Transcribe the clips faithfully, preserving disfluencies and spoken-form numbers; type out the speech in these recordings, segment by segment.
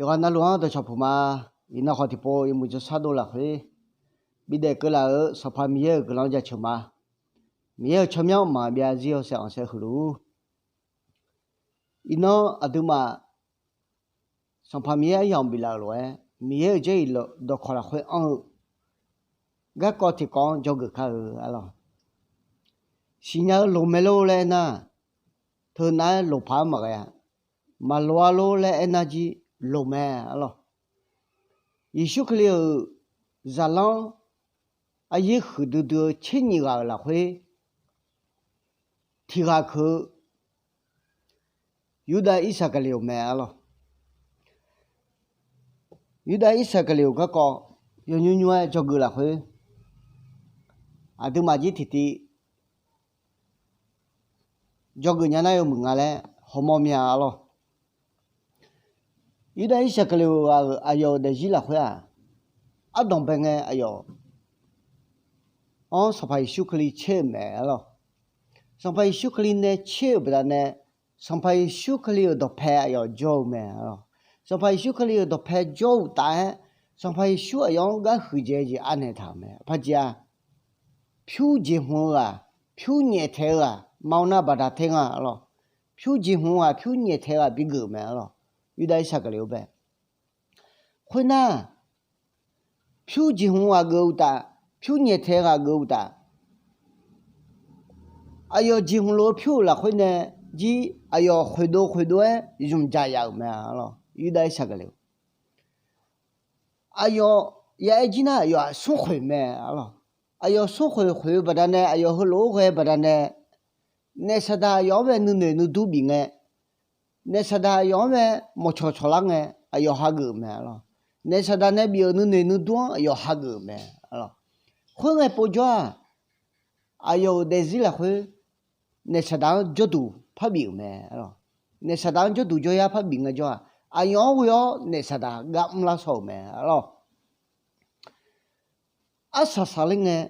Yawqghaq navluf-anr dawqcawq puq ma. Iqnan khawf tiqpov yawmuiq jawrshar dov lafkhoer, bidaef keuvlaf-euq Sanqpaq Miqyaer-euq guiqlanq-anr jaceuq ma. Miqyaer-euq tsawrmyanr maqbyav zir-awr saef anqsaef huiq luf-ur. Iqnan aqduimaf Sanqpaq Miqyaer aryamq biflaf-euq lof-aer, Miqyaer-euq jarlif dawqkawq lafkhoer anr-eu garkawv tiqkawv-anr dzawgeuf kar-eu arlawq. Siqnya-eu loq mae lor laer aernar, teunav-aer loq paq-aer maqghae-a. Maqloq-a lor laer aernar jir loq mae arlawq. Yeqsur Kali-euq zaqlanr aryaer huiqdui dui-eu tser nyiq ghaq-euq lafkhoer, tiq ghaq keuq-eu Yurdav Irsaqkaqleq-euq mae arlawq. Yurdav Irsaqkaqleq-euq garkawv yawnymr nymr-aer dzawgeuf lafkhoer, aqduimaf jir tiqtiv dzawgeuf nya nar yawmuiq nga laer hawmawr mya arlawq. Yurdav Irsaqkaqleq-euq ghaq-euq aqyawf-euq daefzir lafkhoer-aq, ardanqbae ngae aqyawf-anr Sanqpaq Yeqsur Kali tser-euq mae arlawq. Sanqpaq Yeqsur Kali nae tser-euq baqdanae, Sanqpaq Yeqsur Kali-euq dawqpae aqyawf jawr-eu mae arlawq. Sanqpaq Yeqsur Kali-euq dawqpae jawr-eu uqtaf-aer, Sanqpaq Yeqsur aqyawf-anr gar huiqdzaeq jeq anaeq taq-euq mae. Aqpaq jeq-aq, pyur jeqhmq-eu ghaq, pyur nyaeftaeq-eu ghaq ma-awr nar baqda ter nga arlawq. Pyur jeqhmq-eu ghaq, pyur nyaeftaeq-eu ghaq bigeuf-euq mae arlawq. Yurdav Irsaqkaqleq-eu bae. Khoernar, pyur jeqhmq ghaq geuf-eu uqtaf, pyur nyaeftaeq ghaq geuf-eu uqtaf, aqyawf jeqhmq lof-eu pyur-euq lafkhoer nae jir aqyawf khoeqdov khoeqdov-aer zmqdzaq yaf-euq mae arlawq. Yurdav Irsaqkaqleq-eu aqyawf ya aer jir nar aqyawf-aq smrkhoeq mae arlawq. Aqyawf smrkhoeq khoeq-eu baqdanae, aqyawf heulof-aer ghae baqdanae, naef saqdaq aqyawf-anr bae nuinoeq nuidur bif ngae, naef saqdaq aqyawf-anr bae mawqcawq cawqlar ngae, aqyawf hageuf-euq mae arlawq. Naef saqdaq nae bif-euq nuinoeq nuidur-anr aqyawf hageuf-euq mae arlawq. Khoerngae povjawr-aq, aqyawf-euq daefzir lafkhoer naef saqdaq-anr jawrduq parbif-euq mae arlawq. Naef saqdaq-anr jawrduq jawryar parbif ngaejawr-aq, aqyawf-anr ghoe-awr naef saqdaq gar mrlar shaw-euq mae arlawq. Arsaq saqler ngae,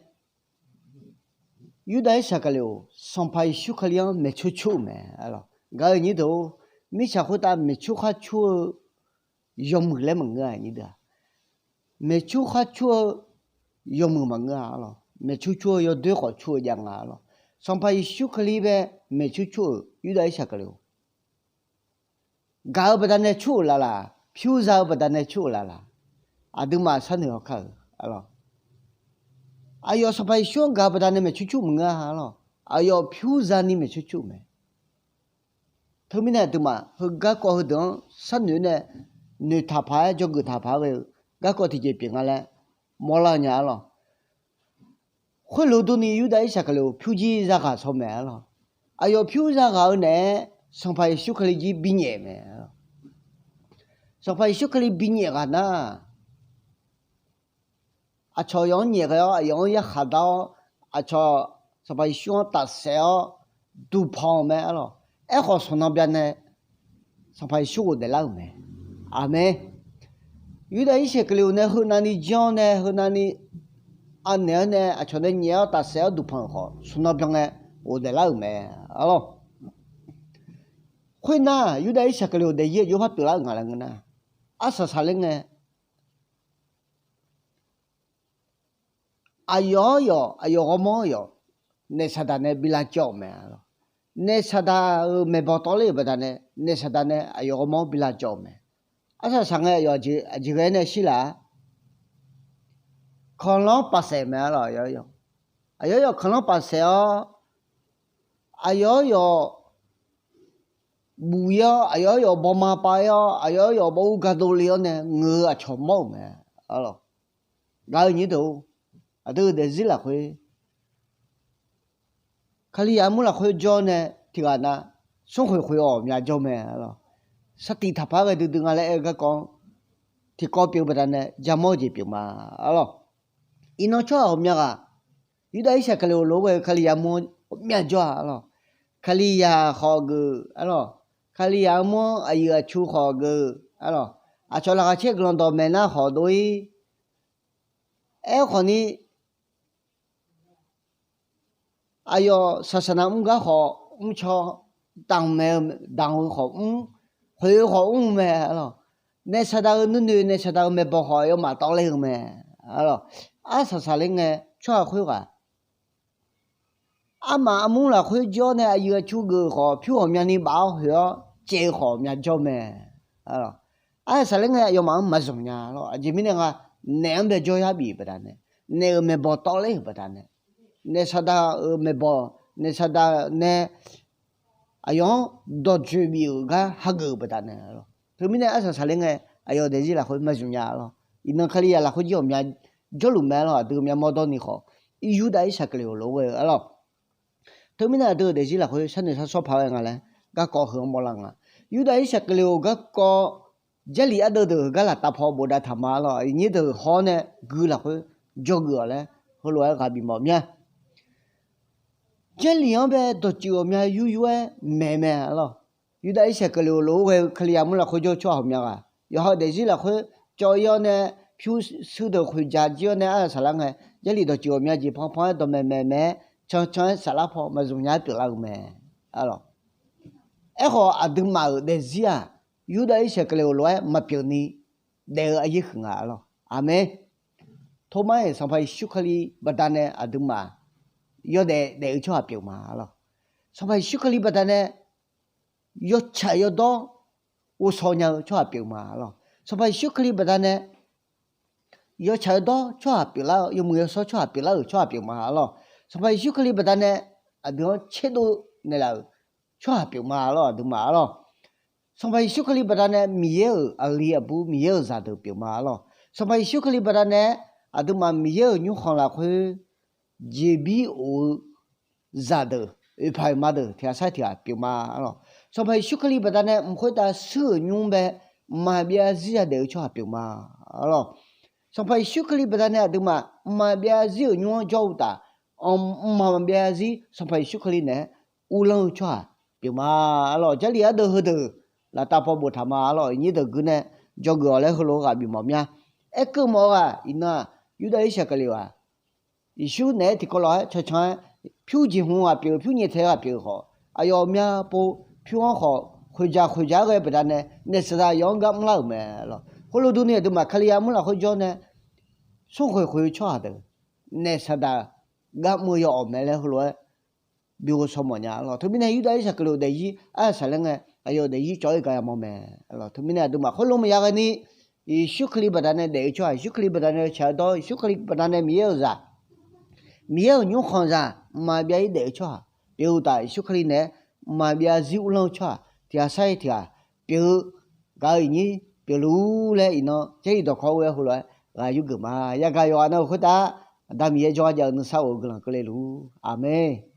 Yurdav Irsaqkaqleq-euq Sanqpaq Yeqsur Kali-anr maeqcur cur-euq mae arlawq. Gaq-euq nyir deuq-or, mirtsaq khoertav maeqcur khar cur-eu yawmuiq laer maqngeur-a nyir deuq-aq. Maeqcur khar cur-eu yawmuiq maqngeur-a arlawq. Maeqcur cur-eu yawdoer khawf cur-eu jav nga arlawq. Sanqpaq Yeqsur Kali bae maeqcur cur-euq Yurdav Irsaqkaqleq-or, gaq-eu baqdanae cur-euq laf laq, pyur za-eu baqdanae cur-euq laf laq, aqduimaf sharnoeq haw kar-euq arlawq. Aqyawf Sanqpaq Yeqsur-anr gaq-eu baqdanae maeqcur cur maqngeur-a arlawq. Aqyawf pyur zani maeqcur cur-euq mae. Teumirnae aqduimaf heu garkawv heudeuq-anr sharnoeq nae noeqtaq paq-aer dzawgeuf taq paq-aer ghae-eu garkawv tiqjeq pyeuf nga laer mawrlar-eu nya arlawq. Khoerlof durni Yurdav Irsaqkaqleq-euq pyur jir zaghaq shaw mae arlawq. Aqyawf pyur zaghaq-eu naeq-aer Sanqpaq Yeqsur Kali jir binyaef mae arlawq. Sanqpaq Yeqsur Kali binyaef ghaq nar, aqcawq aqyawf-anr nyaef ghae-awr, aqyawf-anr yarkhaq dar-awr, aqcawq Sanqpaq Yeqsur-anr tafsaef-awr duqpanq-euq mae arlawq. Aerkhawf, sanqnan bya nae Sanqpaq Yeqsur ghofdaef lar-euq mae. Aqmeq. Yurdav Irsaqkaqleq-euq nae heunav ni janr-awr nae, heunav ni anaeq-awr nae, aqcawq nae nyaef-awr tafsaef-awr duqpanq-euq khawf, sanqnan byan ngae ghofdaef lar-euq mae arlawq. Khoernar, Yurdav Irsaqkaqleq-euq daefzir aqjox par pyeuflar-euq nga laer ngeur nar, arsaq saqler ngae, aqyawf-anr yawf, aqyawf ghawrmawr-anr yawf, naef saqdaq nae bi lavcawv-euq mae arlawq. Naef saqdaq-euq maeqbawq tawvler-euq baqdanae, naef saqdaq nae aqyawf ghawrmawr-anr bi lavcawv-euq mae. Arsaq saq ngae, aqyawf aqjeq ghae nae shirlaf-a, kanqlanr paqsaef mae arlawq. Aqyawf yawf kanqlanr paqsaef-awr, aqyawf-anr yawf buf-ir-awr, aqyawf-anr yawf bawma pav-ir-awr, aqyawf-anr yawf bawr ur gardov le-awr nae ngeur-eu aqcawq mawr-euq mae arlawq. Gaq-eu nyir deuq-or, aqdui-euq daefzir lafkhoer, Kalizaq armur lafkhoer jawr nae tiqghaq nav, smrkhoeq khoeq-awq myavjawr mae arlawq. Sartif taqpar ghae duidui nga laer aer-eu garkawv-anr tiqkawv pyeuf-eu baqdanae jamawr-eu jeq pyeuf ma arlawq. Iqnan tsawrhaq ghawqmya ghaq, Yurdav Irsaqkaqleq-euq lof-aer ghae-eu Kalizaq armur-anr myavjawr-a arlawq. Kalizaq khawf geuf arlawq. Kalizaq armur-anr aqyuif aqtsu khawf geuf arlawq. Aqcawq laqkhaq caer guiqlanq dawqmaeq nar khawf dov-ir. Aerkhawf ni, aqyawf saqsaqnav mr gar khawf mrcaw, damq maeq-eu damq-eu khawf mr, khoeq-eu khawf mr mae arlawq. Naef saqdaq-eu nuinoeq, naef saqdaq-eu maeqbawq khawf aqyawfmaf tawvler-eu mae. Arlawq, arsaq saqler ngae tsawrhaq khoerghaq armaf armur lafkhoer jawr nae aqyuif aqtsu geuf khawf pyur ghawqmyani baf-awr hoeq-awr caev-eu khawf ghawqmya jawr mae. Arsaq saqler ngae aqyawfmaf-anr maqzmq nya lawr. Aqjeq mirnae nga, naef-anr bae jawryar bif-euq baqdanae, naef-euq maeqbawq tawvler-euq baqdanae, naef saqdaq-euq maeqbawq, naef saqdaq nae aqyawf-anr dawqtsoeq bif-euq gar hageuf-euq baqdanae lawr. Teumirnae arsaq saqler ngae aqyawf daefzir lafkhoer maqzmq nya lawr. Iqnan Kalizaq lafkhoer jir ghawqmya jawrluf mae lawr. Aqdui ghawqmya mawrdawr ni khawf, Yurdav Irsaqkaqleq-euq lof-aer ghae-eu arlawq. Teumirnae aqdui-euq daefzir lafkhoer sharnoeq sharsawr paq-aer nga laer garkawv heu-anr mawrlar nga. Yurdav Irsaqkaqleq-euq garkawv Jarlif ardeuv deuq heugar laftav paw bofdav taq ma lawr. Aqnyir deuq hawr nae gui lafkhoer dzawgeuf-awq laer heulof-aer ghaq bif mawf mya. Jarlif-anr bae dawqtsuif ghawqmya yur yur-aer maeq mae lawr. Yurdav Irsaqkaqleq-euq lof-aer ghae-eu Kalizaq mur lafkhoer jawr-eu tsawrhaq ghawqmya ghaq yawqha-euq daefzir lafkhoer cawv-ir-awr nae pyurshuir deuq khoeqdzaq jir-awr nae arsaq saqlar ngae, Jarlif dawqtsuif ghawqmya jeq panpan-aer dawqmaeq maeq maeq-aer cancan-aer saflar paw maqzmq nya-aer pyeuflar-eu mae. Aerkhawf aqduimaf-euq daefzir-aq, Yurdav Irsaqkaqleq-euq lof-aer maqpyeuf ni daef-eu aryaer huiq nga lawr. Aqmeq. Tormar-iq Sanqpaq Yeqsur Kali baqdanae aqduimaf yawdaef daef-eu tsawrhaq pyeuf ma lawr. Sanqpaq Yeqsur Kali baqdanae yawtsaq yawdawr ghovshaw nya-eu tsawrhaq pyeuf ma lawr. Sanqpaq Yeqsur Kali baqdanae yawtsaq yawdawr tsawrhaq pyeuflar-eu, yawmuiq yawshawr tsawrhaq pyeuflar-euq tsawrhaq pyeuf ma lawr. Sanqpaq Yeqsur Kali baqdanae aqdui-anr tserdov naeqlaf-euq tsawrhaq pyeuf ma lawr, aqduimaf lawr. Sanqpaq Yeqsur Kali baqdanae Miqyaer-euq aqli aqbur, Miqyaer-euq zaqdeuq pyeuf ma lawr. Sanqpaq Yeqsur Kali baqdanae aqduimaf Miqyaer-euq nymrkhanq lafkhoer jeqbir of-eu zaqdeuq, oeqpaq oeqma deuq tiqghaq sar tiqghaq pyeuf ma lawr. Sanqpaq Yeqsur Kali baqdanae mq khoertav shuir-euq nymr bae mqmaq byav zarzir yadaef-eu tsawrhaq pyeuf ma lawr. Sanqpaq Yeqsur Kali baqdanae aqduimaf mqmaq byav zarzir-euq nymr-anr jawr-eu uqtaf, mqmaq byav zarzir Sanqpaq Yeqsur Kali naeq-aer uvlanr-eu tsawrhaq pyeuf ma lawr. Jarlif ardeuv heudeuq laftav paw boftaq ma lawr. Aqnyir deuq gui nae dzawgeuf-awq laer heulof-aer ghaq bif mawf mya. Aerkeuv mawf-eu ghaq iqnan-aq, Yurdav Irsaqkaqleq ghaq Yeqsur naeq-aer tiqkawv lawq-aer cancan-aer pyur jeqhmq ghaq pyeuf, pyur nyaeftaeq ghaq pyeuf khawf, aqyawf ghawqmya pov pyur-anr khawf khoeqdzaq khoeqdzaq-aer ghae baqdanae naef saqdaq yawf-anr gar mrlar-euq mae lawr. Khoerlof durni aqduimaf Kalizaq mur lafkhoer jawr nae smrkhoeq khoeq-eu tsawrhaq deuq naef saqdaq gar mr-eu yawawq mae laer heulof-aer bi ghovshaw mawfnya lawr. Teumirnae Yurdav Irsaqkaqleq-euq daefzir arsaq saqler ngae aqyawf-euq daefzir cawv-ir gar yamawr mae lawr. Teumirnae aqduimaf khoerlof maqya ghaeni Yeqsur Kali baqdanae daef-eu tsawrhaq, Yeqsur Kali baqdanae yawtsaq yawdawr, Yeqsur Kali baqdanae Miqyaer-euq zaq, Miqyaer-euq nymrkhanq zaq mqmaq byav-ir daef-eu tsawrhaq pyeuf-eu uqtaf, Yeqsur Kali naeq-aer mqmaq byav zarzir uvlanr-eu tsawrhaq tiqghaq sar-ir tiqghaq pyeuf-eu gaq-eu iqnyir pyeufluf-ur laer iqnan Jarlif dawqkawq-aer ghoe-aer heulof-aer ghaq yurgeuf ma. Yagaq yawqghaq navluf khoertav Aqda Miqyaer jawrgar jav-eu nuisar of-eu guiqlanq keuvle luf-ur. Aqmeq.